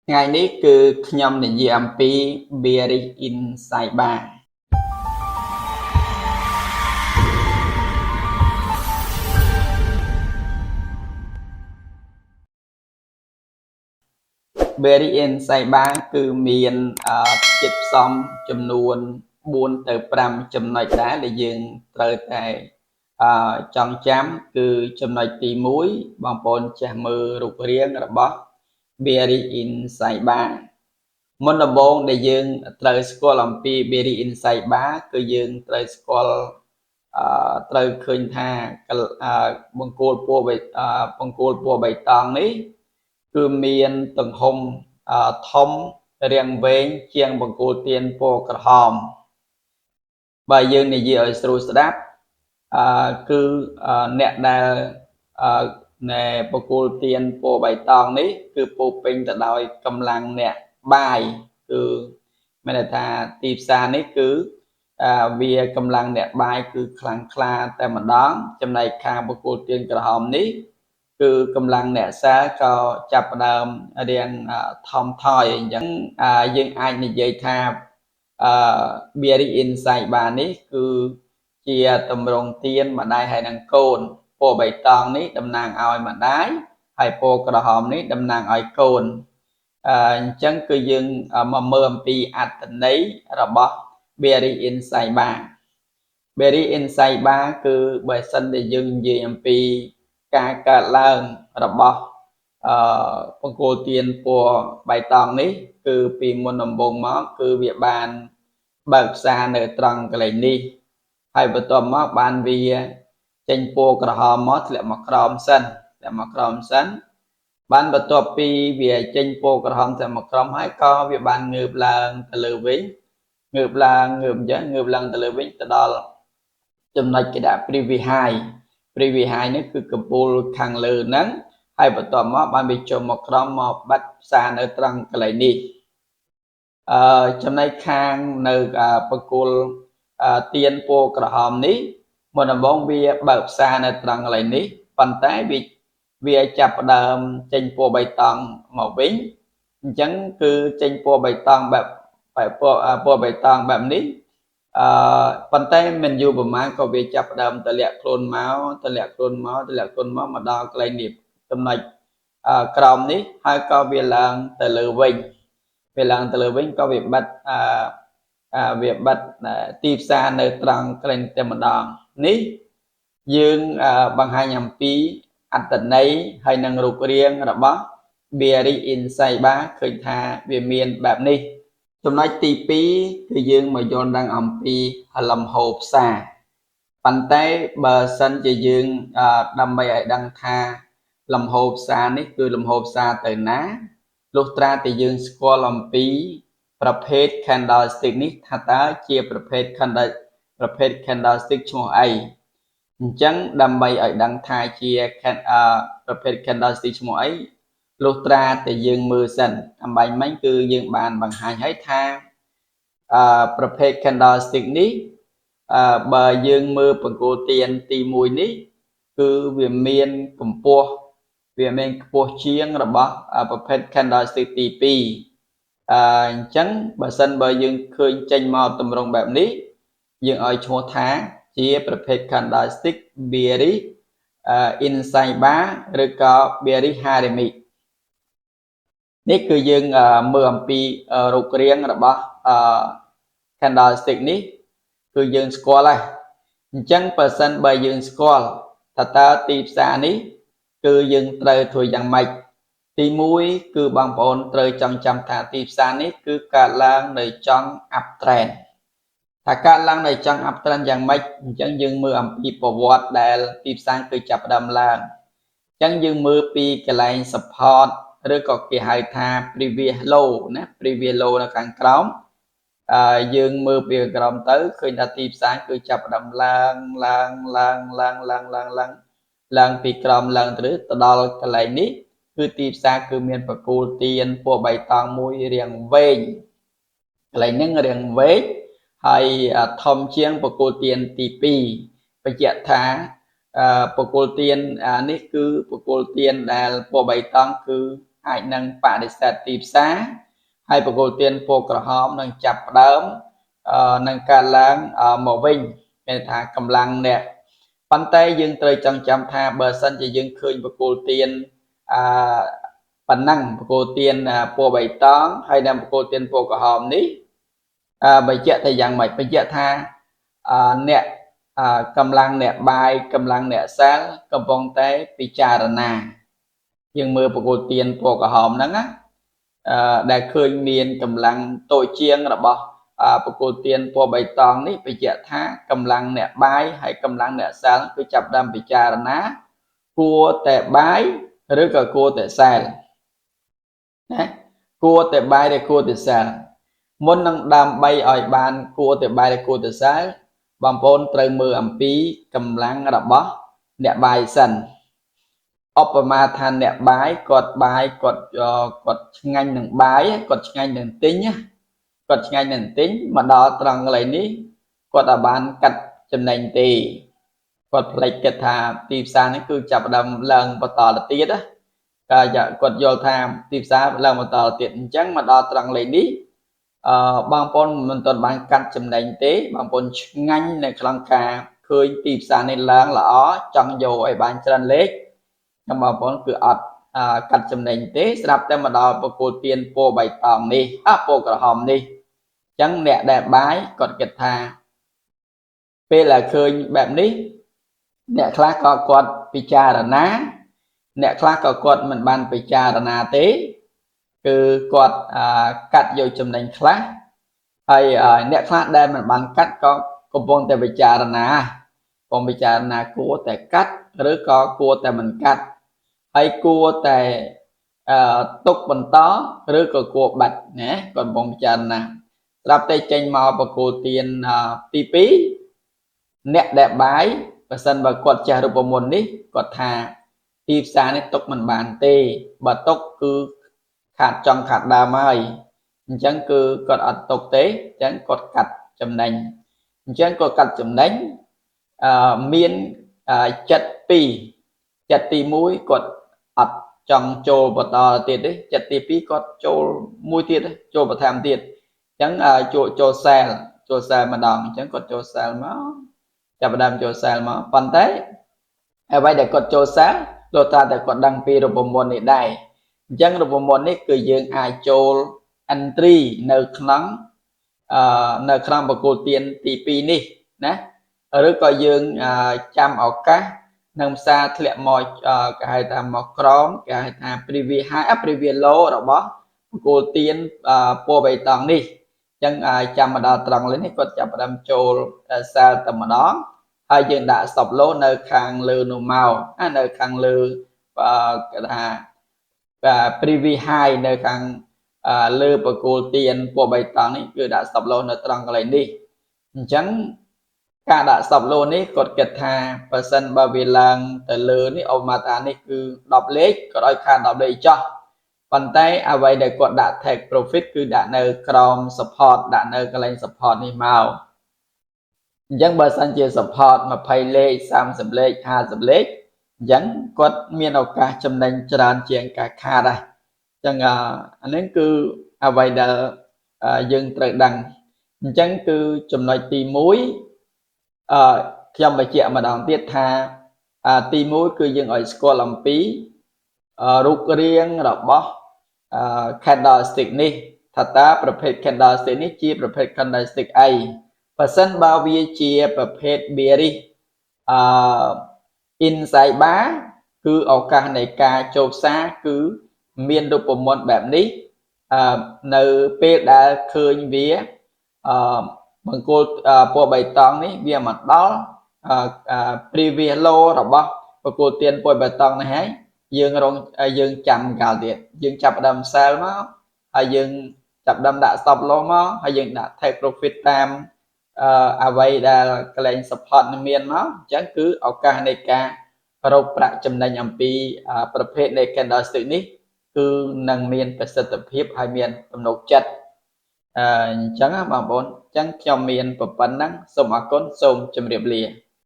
ថ្ងៃនេះគឺខ្ញុំនិយាយអំពី Bearish Inside Bar Bearish Inside Bar គឺមានជាតិផ្សំចំនួន4ទៅ5ចំណុចដែរដែលយើងត្រូវតែចងចាំគឺចំណុចទី1បងប្អូនចេះមើលរូបរាងរបស់ Bearish Inside Bar មុនដំបូងដែលយើងត្រូវស្គាល់អំពី Bearish Inside Bar គឺយើងត្រូវស្គាល់ត្រូវឃើញថាបង្គោលពណ៌បង្គោលពណ៌បៃតងនេះគឺមានទំហំធំរាងវែងជាងបង្គោលទៀនពណ៌ក្រហមបើយើងនិយាយឲ្យស្រួលស្ដាប់គឺអ្នកដែលនៃបង្គោលទៀនពណ៌បៃតងនេះគឺពោពេញទៅដោយកម្លាំងអ្នកបាយគឺមានន័យថាទីផ្សារនេះគឺវាកម្លាំងអ្នកបាយគឺខ្លាំងក្លាតែម្ដងចំណែកខាងបង្គោលទៀនក្រហមនេះគឺកម្លាំងអ្នកសាក៏ចាប់ផ្ដើមរៀងថមថយអញ្ចឹងយើងអាចនិយាយថាBearish Inside Bar នេះគឺជាតម្រងទៀនម្ដាយហើយនឹងកូនពណ៌បៃតងនេះតំណាងឲ្យម្ដាយហើយពណ៌ក្រហមនេះតំណាងឲ្យកូនអញ្ចឹងគឺយើងមកមើលអំពីអត្ថន័យរបស់ Bearish Inside Bar Bearish Inside Bar គឺបើសិនដែលយើងនិយាយអំពីការកើតឡើងរបស់បង្គោលទៀនពណ៌បៃតងនេះគឺពីមុនដំបូងមកគឺវាបានបើកផ្សារនៅត្រង់កន្លែងនេះហើយបន្ទាប់មកបានវាចេញពណ៌ក្រហមមកធ្លាក់មកក្រោមសិនធ្លាក់មកក្រោមសិនបានបន្ទាប់ពីវាចេញពណ៌ក្រហមធ្លាក់មកក្រោមហើយក៏វាបានងើបឡើងទៅលើវិញងើបឡើងងើបអញ្ចឹងងើបឡើងទៅលើវិញទៅដល់ចំណុចគេដាក់ previous high previous high នេះគឺកំពូលខាងលើហ្នឹងហើយបន្ទាប់មកបានវាចុះមកក្រោមមកបាត់ផ្សារនៅត្រង់កន្លែងនេះចំណែកខាងនៅបង្គោលទៀនពណ៌ក្រហមនេះមុនដំបូងវាបើកផ្សារនៅត្រង់កន្លែងនេះប៉ុន្តែវាចាប់ផ្ដើមចេញពណ៌បៃតងមកវិញអញ្ចឹងគឺចេញពណ៌បៃតងបែបពណ៌បៃតងបែបនេះប៉ុន្តែមិនយូរប្រហែលក៏វាចាប់ផ្ដើមទម្លាក់ខ្លួនមកទម្លាក់ខ្លួនមកទម្លាក់ខ្លួនមកមកដល់កន្លែងនេះចំណុចក្រោមនេះហើយក៏វាឡើងទៅលើវិញវាឡើងទៅលើវិញក៏វាបិទវាបិទទីផ្សារនៅត្រង់កន្លែងតែម្ដងនេះយើងបង្ហាញអំពីអត្ថន័យហើយនឹងរូបរាងរបស់ Bearish Inside Bar ឃើញថាវាមានបែបនេះចំណុចទី2គឺយើងមកយល់ដឹងអំពីលំហូរផ្សារប៉ុន្តែបើសិនជាយើងដើម្បីឲ្យដឹងថាលំហូរផ្សារនេះគឺលំហូរផ្សារទៅណាលុះត្រាតែយើងស្គាល់អំពីប្រភេទ candlestick នេះថាតើជាប្រភេទ candlestick ឈ្មោះអីអញ្ចឹងដើម្បីឲ្យដឹងថាជាប្រភេទ candlestick ឈ្មោះអីលុះត្រាតែយើងមើលសិនអំបញ្ញមិញគឺយើងបានបង្ហាញឲ្យថាប្រភេទ candlestick នេះបើយើងមើលបង្គោលទៀនទី1នេះគឺវាមានកម្ពស់វាមានខ្ពស់ជាងរបស់ប្រភេទ candlestick ទី2អញ្ចឹងបើសិនបើយើងឃើញចេញមកទម្រង់បែបនេះយើងឲ្យឈ្មោះថាជាប្រភេទ candlestick Bearish Inside Bar ឬក៏ Bearish Harami នេះគឺយើងមើលអំពីរូបរាងរបស់ candlestick នេះគឺយើងស្គាល់ហើយអញ្ចឹងបើសិនបើយើងស្គាល់ថាតើទីផ្សារនេះគឺយើងត្រូវធ្វើយ៉ាងម៉េចទី1គឺបងប្អូនត្រូវចងចាំថាទីផ្សារនេះគឺកើតឡើងនៅចង់ up trend ថាកើតឡើងនៅចង់ up trend យ៉ាងម៉េចអញ្ចឹងយើងមើលអំពីប្រវត្តិដែលទីផ្សារគឺចាប់ផ្ដើមឡើងអញ្ចឹងយើងមើលពីកន្លែង support ឬក៏គេហៅថា previous low ណា previous low នៅខាងក្រោមយើងមើលពីក្រោមទៅឃើញថាទីផ្សារគឺចាប់ផ្ដើមឡើងឡើងឡើងឡើងឡើងឡើងឡើងឡើងពីក្រោមឡើងទៅដល់កន្លែងនេះគឺទីផ្សារគឺមានបកគូលទៀនពណ៌បៃតងមួយរាងវែងកន្លែងហ្នឹងរាងវែងហើយធំជាងបកគូលទៀនទី2បញ្ជាក់ថាបកគូលទៀននេះគឺបកគូលទៀនដែលពណ៌បៃតងគឺ អាចនឹងបដិសេធទីផ្សារ ហើយបង្គោលទៀនពណ៌ក្រហមនឹងចាប់ផ្ដើមនឹងកើនឡើងមកវិញ មានថាកម្លាំងអ្នក។ ប៉ុន្តែយើងត្រូវចង់ចាំថា បើសិនជាយើងឃើញបង្គោលទៀនអឺប៉ុណ្ណឹង បង្គោលទៀនពណ៌បៃតង ហើយនិងបង្គោលទៀនពណ៌ក្រហមនេះ អឺបញ្ជាក់ថាយ៉ាងម៉េច? បញ្ជាក់ថាអឺអ្នកកម្លាំងអ្នកបាយ កម្លាំងអ្នកសាលកំពុងតែពិចារណា។ យើងមើលបង្គោលទៀនពណ៌ក្រហមហ្នឹងណា អឺដែលឃើញមានកម្លាំងតូចជាងរបស់បង្គោលទៀនពណ៌បៃតងនេះ បញ្ជាក់ថាកម្លាំងអ្នកបាយ ហើយកម្លាំងអ្នកសាលគឺចាប់ដើមពិចារណា គួរតែបាយឬក៏គួរតែសាលណា គួរតែបាយឬគួរតែសាល។ មុននឹងដើម្បីឲ្យបានគួរតែបាយឬគួរតែសាល បងប្អូនត្រូវមើលអំពីកម្លាំងរបស់អ្នកបាយសិន។ ឧបមាថាអ្នកបាយគាត់បាយ គាត់ឆ្ងាញ់នឹងបាយ គាត់ឆ្ងាញ់នឹងទិញ គាត់ឆ្ងាញ់នឹងទិញ មកដល់ត្រង់កន្លែងនេះ គាត់អាចបានកាត់ចំណេញទេ គាត់ផ្លេចគិតថាទីផ្សារនេះគឺចាប់ផ្ដើមឡើងបន្តទៅទៀតណា គាត់យល់ថាទីផ្សារឡើងបន្តទៅទៀត។ អញ្ចឹងមកដល់ត្រង់លេខនេះ អឺបងប្អូនមិនទាន់បានកាត់ចំណេញទេ បងប្អូនឆ្ងាញ់នៅក្នុងការឃើញទីផ្សារនេះឡើងល្អ ចង់យកឲ្យបានច្រើនលេខ ខ្ញុំបងប្អូនគឺអត់កាត់ចំណេញទេ ស្រាប់តែមកដល់បកគលទៀនពណ៌បៃតងនេះ អពណ៌ក្រហមនេះ អញ្ចឹងអ្នកដែលបាយគាត់គិតថា ពេលដែលឃើញបែបនេះ អ្នកខ្លះក៏គាត់ពិចារណា អ្នកខ្លះក៏គាត់មិនបានពិចារណាទេ គឺគាត់កាត់យកចំណេញខ្លះ ហើយអ្នកខ្លះដែលមិនបានកាត់ក៏កំពុងតែពិចារណា កំពុងពិចារណាគួរតែកាត់ឬក៏គួរតែមិនកាត់ ហើយគួរតែទុកបន្តឬក៏គួរបាត់ណា គាត់កំពុងពិចារណា។ ស្រាប់តែចេញមកបកគោលទៀនទី2 អ្នកដែលបាយ បើសិនបើគាត់ចេះរូបមន្តនេះ គាត់ថាទីផ្សារនេះទុកមិនបានទេ បើទុកគឺខាតចង់ខាតដើមហើយ អញ្ចឹងគឺគាត់អត់ទុកទេ អញ្ចឹងគាត់កាត់ចំណេញ។ អញ្ចឹងគាត់កាត់ចំណេញ អឺមានចិត្ត2 ចិត្តទី1គាត់អត់ចង់ចូលបន្តទៀតទេ ចិត្តទី2គាត់ចូលមួយទៀត ចូលបន្ថែមទៀត អញ្ចឹងចូលសែល ចូលសែលម្ដង អញ្ចឹងគាត់ចូលសែលមក ចាប់ផ្ដើមចូលសែលមក។ ប៉ុន្តែអ្វីដែលគាត់ចូលសែល លុះត្រាតែគាត់ដឹងពីរូបមន្តនេះដែរ។ អញ្ចឹងរូបមន្តនេះគឺយើងអាចចូល entry នៅក្នុងអឺនៅក្នុងបកគលទៀនទី2នេះណា ឬក៏យើងចាំឱកាសនឹងផ្សារធ្លាក់មក គេហៅថាមកក្រោម គេហៅថា previous high previous low របស់បកគលទៀនពណ៌បៃតងនេះ អញ្ចឹងចាំមកដល់ត្រង់នេះ គាត់ចាប់ផ្ដើមចូល sell តែម្ដង ហើយយើងដាក់ stop loss នៅខាងលើនោះមក នៅខាងលើគេថា previous high នៅខាងលើបកគលទៀនពណ៌បៃតងនេះ គឺដាក់ stop loss នៅត្រង់កន្លែងនេះ។ អញ្ចឹងការដាក់ stop loss នេះ គាត់គិតថាបើសិនបើវាឡើងទៅលើនេះ អូម៉ាតានេះគឺ10លេខ គាត់ឲ្យខាត10លេខចោះ ប៉ុន្តែអ្វីដែលគាត់ដាក់ take profit គឺដាក់នៅក្រោម support ដាក់នៅកន្លែង support នេះមក។ អញ្ចឹងបើសិនជា support 20លេខ 30លេខ 50លេខ អញ្ចឹងគាត់មានឱកាសចំណេញច្រើនជាងការខាតដែរ។ អញ្ចឹងអានេះគឺអ្វីដែលយើងត្រូវដឹង។ អញ្ចឹងគឺចំណុចទី1 អឺខ្ញុំបញ្ជាក់ម្ដងទៀតថា ទី1គឺយើងឲ្យស្គាល់អំពីរូបរាងរបស់ candlestick នេះ ថាតើប្រភេទ candlestick នេះជាប្រភេទ candlestick អី។ បើសិនបើវាជាប្រភេទ bearish អឺ inside bar គឺឱកាសនៃការចូលផ្សារគឺមានរូបមន្តបែបនេះ អឺនៅពេលដែលឃើញវាអឺបង្គោលពណ៌បៃតងនេះវាមកដល់ previous low របស់បង្គោលទៀនពណ៌បៃតងនេះហើយ យើងរងយើងចាំកាលទៀត យើងចាប់ផ្ដើម sell មក ហើយយើងចាប់ដើមដាក់ stop loss មក ហើយយើងដាក់ take profit តាមអ្វីដែលកន្លែង support នឹងមានមក អញ្ចឹងគឺឱកាសនៃការរកប្រាក់ចំណេញអំពីប្រភេទនៃ candlestick នេះគឺនឹងមានប្រសិទ្ធភាព ហើយមានទំនុកចិត្ត អញ្ចឹងបងប្អូន។ អញ្ចឹងខ្ញុំមានប៉ុណ្ណឹង សូមអរគុណ សូមជម្រាបលា។